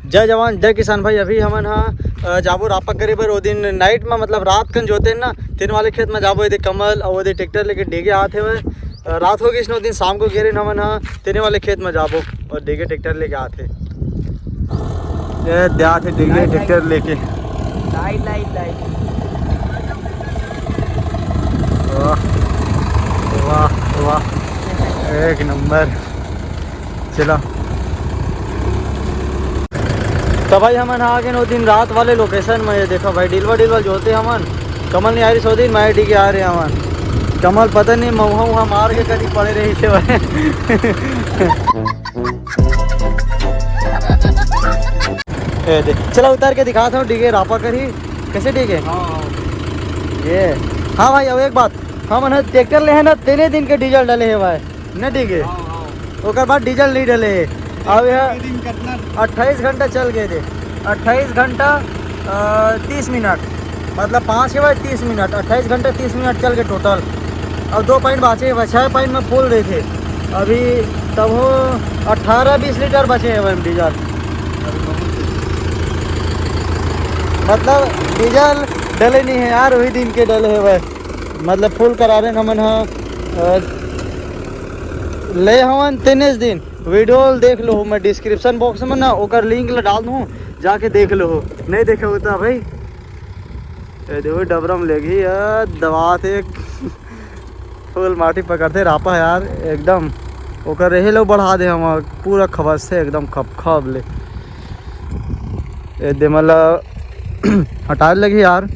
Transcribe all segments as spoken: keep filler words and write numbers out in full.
जय जवान, जय किसान भाई। अभी हमन ह, अ, जाबो रापा करे बर। ओ दिन नाइट में, मतलब रात कन जोते ना, तेन वाले खेत में जाबो। एदे कमल अउ ओदे ट्रैक्टर लेके डीगे आत हेवय। अ, रात हो गइस न, ओ दिन शाम को गेरेन हमन ह, तेने वाले खेत में जाबो अउ डीगे ट्रैक्टर लेके आत हे। ये दे आत हे डीगे ट्रैक्टर लेके। Light, light, light. वाह, वाह, वाह, एक नंबर। चला। तो भाई, हमन आ गए ओ दिन रात वाले लोकेशन में। ये देखो भाई, डिलवा डिलवा जोते हमन। कमल नहीं आ रही सो दिन, मैं डीगे आ रहे हमन। कमल पता नहीं मऊहा उहा मार के कहीं पड़े रही थे भाई। ये देख, चला उतार के दिखाता हूँ, डीगे रापा करी। कैसे डीगे? हाँ, हाँ। ये, हाँ भाई, अब एक बात, हमन ह ट्रैक्टर ले हे ना, तेने दिन के डीजल डले हे भाई, न डीगे। हाँ, हाँ। ओकर बाद डीजल नहीं डले हे। अब यह ये दिन कितना? अट्ठाईस घंटा चल गए थे, अट्ठाईस घंटा, अ, तीस मिनट, मतलब पाँच के बाद तीस मिनट, अट्ठाईस घंटा तीस मिनट चल गए टोटल। अब दो पॉइंट बाचे हे, छः पॉइंट में फुल रहे थे अभी, तब वो अट्ठारह बीस लीटर बचे हे भाई डीजल। मतलब डीजल डले नहीं है यार, वही दिन के डले हे भाई। मतलब फुल करा रहे हमन ह, अ, ले हवन तेनेस दिन। वीडियो देख लो, मैं डिस्क्रिप्शन बॉक्स में ना ओकर लिंक ला डाल दूँ, जाके देख लो। नहीं देखे होता भाई, ये देखो डबरम लेगी यार, दबात एक फुल माटी पकड़ते रापा यार एकदम। ओकर रहे लो बढ़ा दे हम पूरा खबर से एकदम खप खप ले। ये दे मतलब हटाए लगी यार।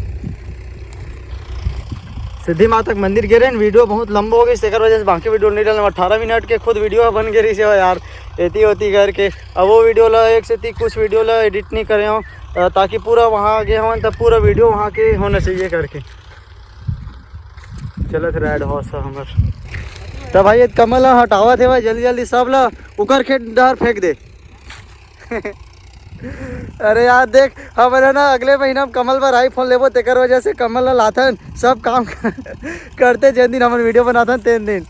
सिद्धि माता के मंदिर गे रहे, वीडियो बहुत लंबा हो गई, तेकर वजह से बाकी वीडियो नहीं डालना। अठारह मिनट के खुद वीडियो बन गई रही से यार, एती ओती करके। अब वो वीडियो ला एक से ती कुछ वीडियो ला एडिट नहीं करे हो, अ, ताकि पूरा वहाँ गए हवन तब पूरा वीडियो वहाँ के होना चाहिए करके। चलत राइड हॉर्स है हमर। तब भाई ये कमल ला हटावत हे भाई, जल्दी जल्दी सब ला ओकर खेत डहर फेंक दे। अरे यार देख, हमन ह ना अगले महीना में कमल बर आईफोन लेबो, तेकर वजह से कमल ला लाथन, सब काम करते जेन दिन हमन वीडियो बनाथन तेन दिन।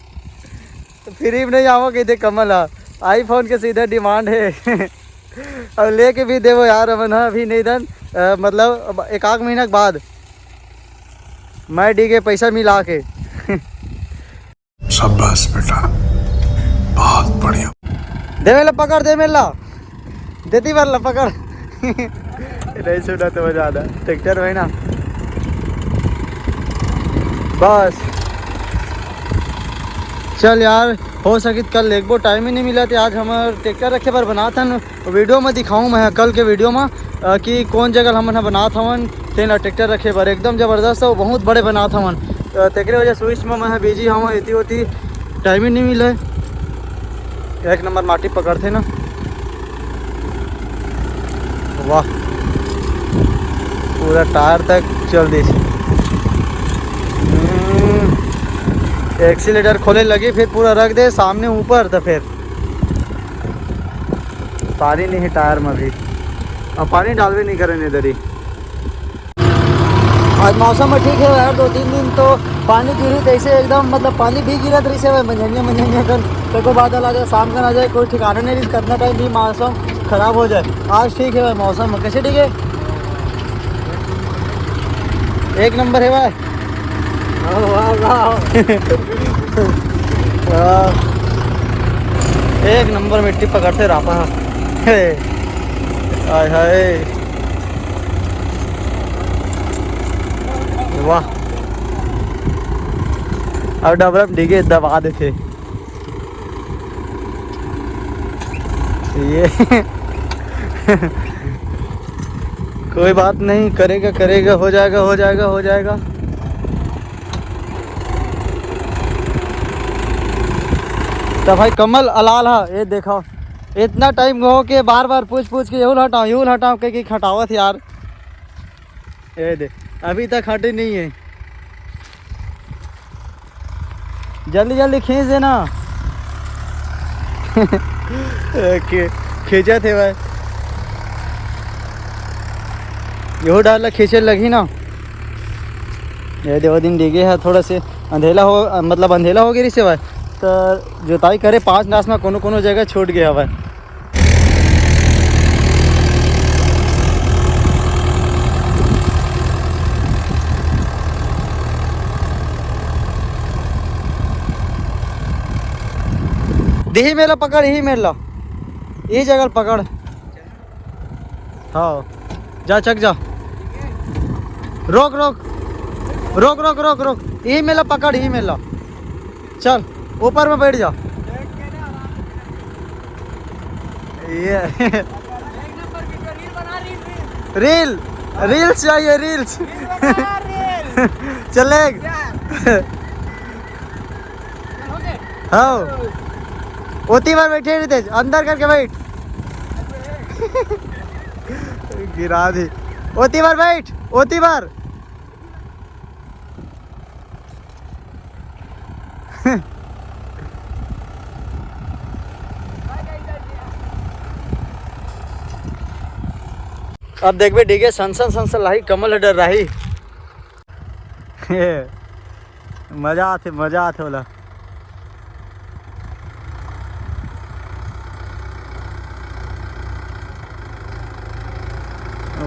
फ्री में नहीं आवो कहिथे कमल ह, आईफोन के सीधा डिमांड हे। अब लेके भी देबो यार, हमन ह अभी नहीं दन, अ, मतलब अब एक आध महीना के बाद मैं डी के पैसा मिला के। शाबाश बेटा, बहुत बढ़िया। दे मेला पकड़, दे मेला, देती बार ला पकड़। नहीं सुना तो मजा आता ट्रैक्टर में ना। बस चल यार, हो सकित कल लेगबो, टाइम ही नहीं मिला थे। आज हमर ट्रैक्टर रखे बर बनाथन, वीडियो में दिखाऊँ मैं कल के वीडियो में, अ, कि कौन जगह हमन ह बनात हवन तेन ला ट्रैक्टर रखे बर। एकदम जबरदस्त है, वो बहुत बड़े बनात हवन। अ, तेकरे वजह स्विच में मैं बिजी हवं, एती ओती टाइम ही नहीं मिले। एक नंबर माटी पकड़ते ना। वाह, पूरा टायर तक चल दिस। हम्म, एक्सीलेटर खोले लगी, फिर पूरा रख दे सामने ऊपर, तो फिर पानी नहीं है टायर में भी, अब पानी डालबे नहीं करे इधर ही। आज मौसम में ठीक है यार, दो तीन दिन तो पानी गिरी, तो ऐसे एकदम मतलब पानी भी गिरत रही से मंझनिया मंझनिया कर, कभी बादल आ जाए, शाम का आ जाए, कोई ठिकाना नहीं रही, कितना टाइम भी मौसम खराब हो जाए। आज ठीक है भाई मौसम, कैसे ठीक है? एक नंबर है भाई। वाह, वाह, वाह। वाह। एक नंबर मिट्टी पकड़ते रहता है। हे। हाय हाय। वाह। अब डबरा में डिगे दबा देते। ये कोई बात नहीं, करेगा, करेगा, हो जाएगा, हो जाएगा, हो जाएगा। तो भाई कमल अलाल हा, ये देखो, इतना टाइम हो के बार बार पूछ पूछ के यूल हटाओ, यूल हटाओ, कह के हटावत यार। ये दे, अभी तक हटे नहीं है। जल्दी जल्दी खींच देना। ओके, खींचत हे भाई। यहू डाल ला खींचे लगी ना। ये दे, वो दिन डिगे है, थोड़ा से अंधेला हो, मतलब अंधेला हो गई से भाई, तो जोताई करे पाँच नास में कोनो कोनो जगह छूट गया भाई। देही मेला पकड़, यही मेला, यही जगह पकड़। हाँ, जा चक जा। रोक, रोक, रोक, रोक, रोक, रोक। यही मेला पकड़, यही मेला। चल, ऊपर में बैठ जा। ये रील, रील्स चाहिए, रील्स। चले। हाँ, ओती बार बैठे रितेश, अंदर करके बैठ। गिरा दी। ओती बार बैठ, ओती बार। अब देखबे, डीगे संसन संसन लाही, कमल ह डर राही। मजा आथे, मजा आथे ओला।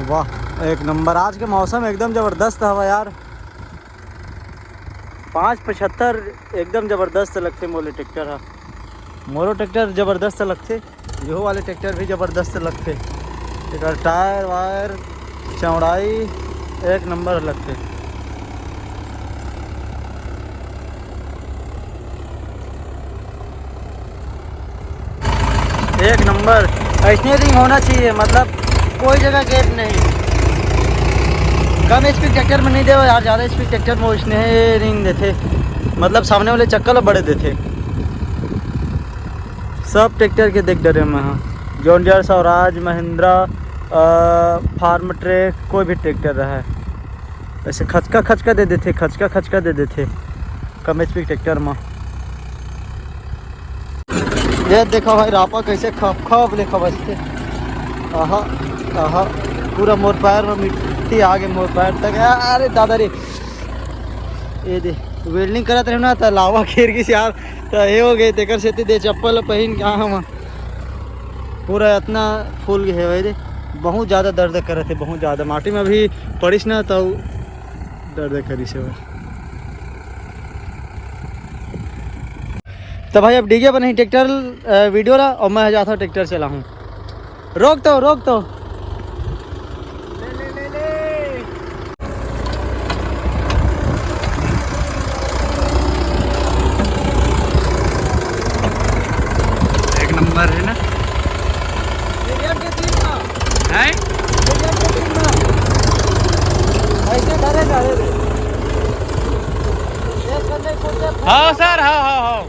वाह, एक नंबर। आज के मौसम एकदम जबरदस्त हवा यार। पाँच पचहत्तर एकदम जबरदस्त लगथे मोले ट्रैक्टर हा। मोरो ट्रैक्टर जबरदस्त लगथे, यहू वाले ट्रैक्टर भी जबरदस्त लगथे। एकर टायर वायर चौड़ाई एक नंबर लगथे। एक नंबर। ऐसने रिंग होना चाहिए, मतलब कोई जगह गैप नहीं। कम स्पीड ट्रैक्टर में नहीं देवे यार, ज़्यादा स्पीड ट्रैक्टर में वैसने रिंग देथे, मतलब सामने वाले चक्का ला बड़े देथे। सब ट्रैक्टर के देख डरे मैं, हाँ। John Deere, Swaraj, Mahindra, Farmtrac, कोई भी ट्रैक्टर रहा है, ऐसे खचका खचका दे देथे, खचका खचका दे देथे कम एचपी ट्रैक्टर में। ये देखो भाई, रापा कैसे खप खप ले खबसथे। आहा, आहा, पूरा मोर पैर में मिट्टी आ गए, मोर पैर तक। अरे दादा रे, ये दे, वेल्डिंग करत रहे ना, त लावा घेर गिस यार, त ये हो गए, तेकर सेती दे चप्पल पहिन के आ हम पूरा इतना फूल गए है भाई दे। बहुत ज़्यादा दर्द करत है, बहुत ज़्यादा। माटी में अभी पड़िस ना, तो दर्द करिस हे। तो भाई, अब डीगे पर नहीं ट्रैक्टर, अ, वीडियो ला, और मैं जाता हूँ ट्रैक्टर चलाहूँ। रोक तो, रोक तो। एक नंबर है ना? है? ऐसे धरे जा रे। हाँ सर, हाँ, हाँ, हाँ।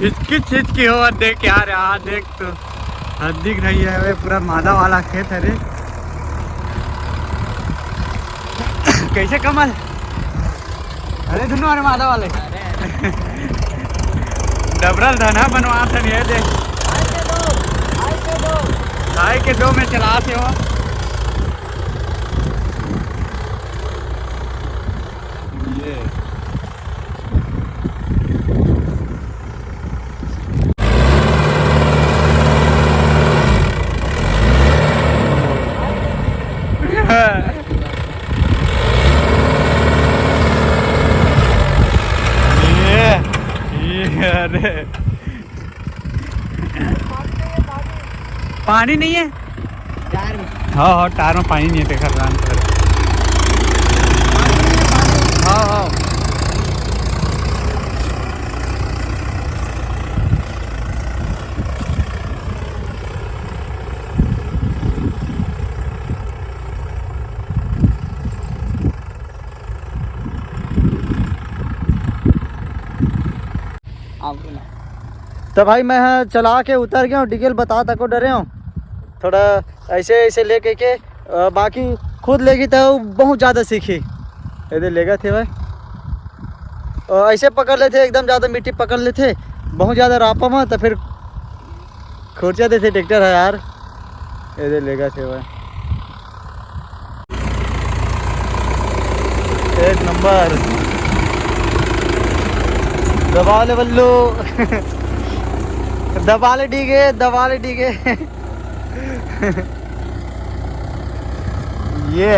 हिचकी छिचकी हो, देख यार, यहाँ देख तो, हद दिख रही है वे, पूरा मादा वाला खेत है रे। कैसे कमल? अरे दोनों, अरे मादा वाले। डबरल धना बनवा था नहीं दे। आई के दो में चला थे हो। ये। पानी नहीं है। हाँ, हाँ, टायर में पानी नहीं है, तेखर रान कर। हाँ, हाँ। तो भाई, मैं ह चला के उतर गया हूँ, डीजल बता तको डरे हूँ। थोड़ा ऐसे, ऐसे लेके के, अ, बाकी खुद लेगी तो बहुत ज़्यादा सीखी। ये दे लेगा थे भाई। अ, ऐसे पकड़ लेथे, एकदम ज़्यादा मिट्टी पकड़ लेथे, बहुत ज़्यादा रापा में तो फिर खुर्चा देथे ट्रैक्टर है यार। ये दे लेगा थे भाई। एक नंबर। दबा ले बल्लू। दबा ले डीगे, दबा ले डीगे। ये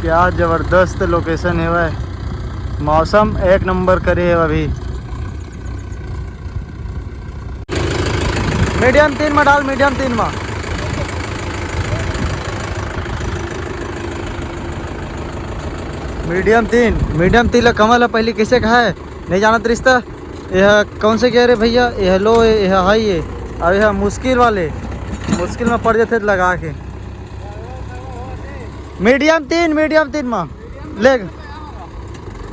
क्या जबरदस्त लोकेशन है भाई, मौसम एक नंबर करे है अभी। मीडियम तीन में डाल, मीडियम तीन में। मीडियम तीन, मीडियम तीन ला कमल है, पहले किसे कहा है, नहीं जानत रिश्ता। यह कौन से गियर है भैया? यह लो है, यह हाई है, और यह मुश्किल वाले, मुश्किल में पड़ जाते लगा के। मीडियम तीन, मीडियम तीन में ले,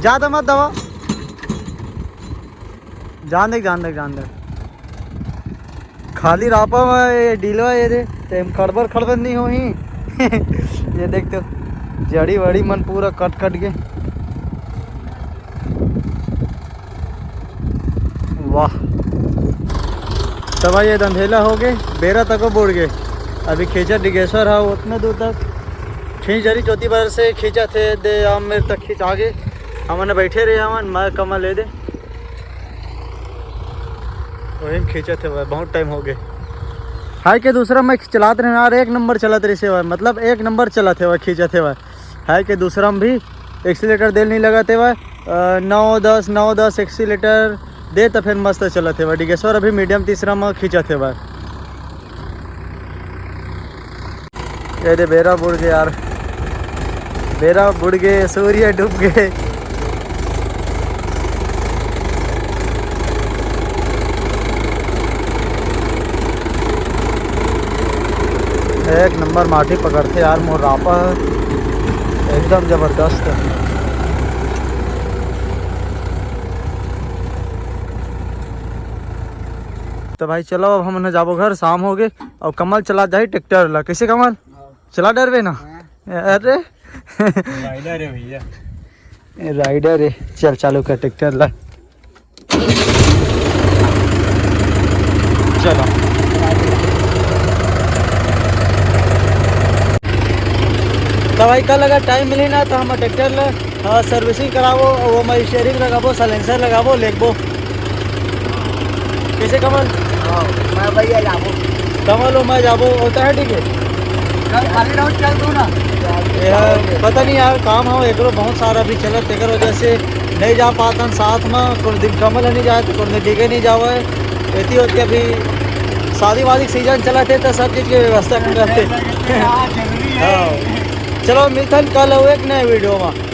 ज़्यादा मत दबा। जान दे, जान दे, जान दे। खाली रापा में ये डीलवा ये दे, ते हम खड़बर खड़बर नहीं हो ही। ये देख तो, जड़ी वड़ी मन पूरा कट कट के। वाह। तो भाई, ये अंधेला हो गए, बेरा तको बुड़ गए। अभी खींचा डिगेश्वर है उतने दूर तक, खींच जरी ज्योति बाजार से खींचा थे दे आम मेरे तक खींच आगे। हमन बैठे रहे, हमन मैं कमल ले दे, वही खींचत हे भाई, बहुत टाइम हो गए। हाई के दूसरा मैं चलात रहे यार, एक नंबर चलत रही से भाई, मतलब एक नंबर चलत हे भाई, खींचत हे भाई। हाई के दूसरा में भी एक्सीलेटर देल नहीं लगत हे भाई, अ, नौ दस, नौ दस एक्सीलेटर दे तो फिर मस्त चलत हे भाई। डिगेश्वर अभी मीडियम तीसरा में खींचत हे भाई। ये दे बेरा बुड़ गए यार, बेरा बुड़ गए, सूर्य डूब गए। एक नंबर माटी पकड़ते यार, मोर रापा है एकदम जबरदस्त। तो भाई चलो, अब हमन जाबो घर, शाम हो गए। और कमल चला जाही ट्रैक्टर ला, कैसे कमल? हाँ। चला डरबे ना? हाँ। अरे राइडर है भैया। राइडर है, चल चालू कर ट्रैक्टर ला। चलो। तो भाई कल अगर टाइम मिली ना तो हम ट्रैक्टर ला, हाँ, सर्विसिंग कराबो, वो मैं स्टीयरिंग लगाबो, साइलेंसर लगाबो, लेगबो। कैसे कमल? हाँ, मैं भैया जाबो। कमल हो, मैं जाबो, होता है ठीक है। कल खाली रहो, चल तू ना। यार, पता नहीं यार, काम हो एकरो बहुत सारा भी चलत, तेकर वजह से नहीं जा पातन साथ में। कोनो दिन कमल नहीं जाए तो कोनो दिन डीगे नहीं जावे। एती होती अभी शादी वादी सीजन चलत है तो सब चीज़ की व्यवस्था करत है। हाँ, जरूरी है। हाँ। चलो मिलथन कल एक नए वीडियो में।